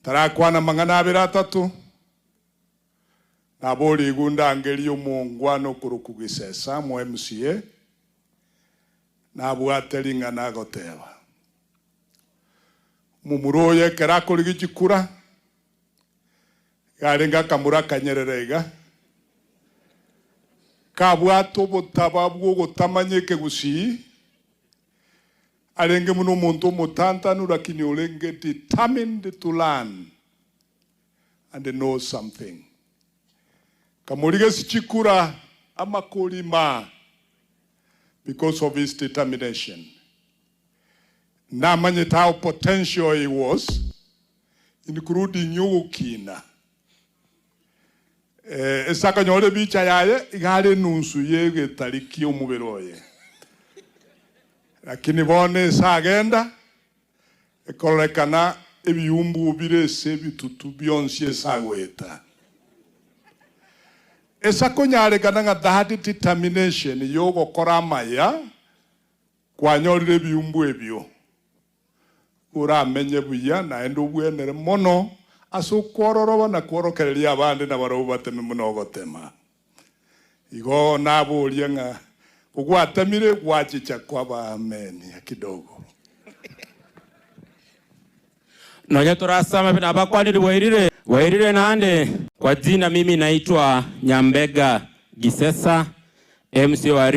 Ntarakwana amang'ana abere atato, naborigwe ndangerie omongwana okorokwa Gisesa mo MCA, nabwate ring'ana agoteba. Omomura oyo ekero akorigia chikura, iga arenge akamura akanyerera iga, kabwate obotaba bw'ogotamanya ekegusii, Arenge buna omonto omotantanu lakini orenge determined to learn and know something. Kamorigesi chikura amakorima because of his determination. Namanyete how potential he was including ogokina. Ase akanyora ebicha yaye iga are enunsu y'egetari ki'omobere oye. Lakini bono ase agenda, ekororekana ebiumbu bire ase ebitutu bionsi ase agoeta. Ase akonyarekana ng'a that determination y'ogokora amaya kwanyorire ebiumbu ebio. Oramenye buya naende obwenere mono ase okwororoba na kworokereria abande nabarabwo bateme buna ogotema. Igo naboria ng'a kogwatemire gwachicha kwaba amenia kidogo. Nonya torasame buna abakwaniri bwairire, bwairire naende. Kwa jina mimi naitwa Nyambega Gisesa, MC wa.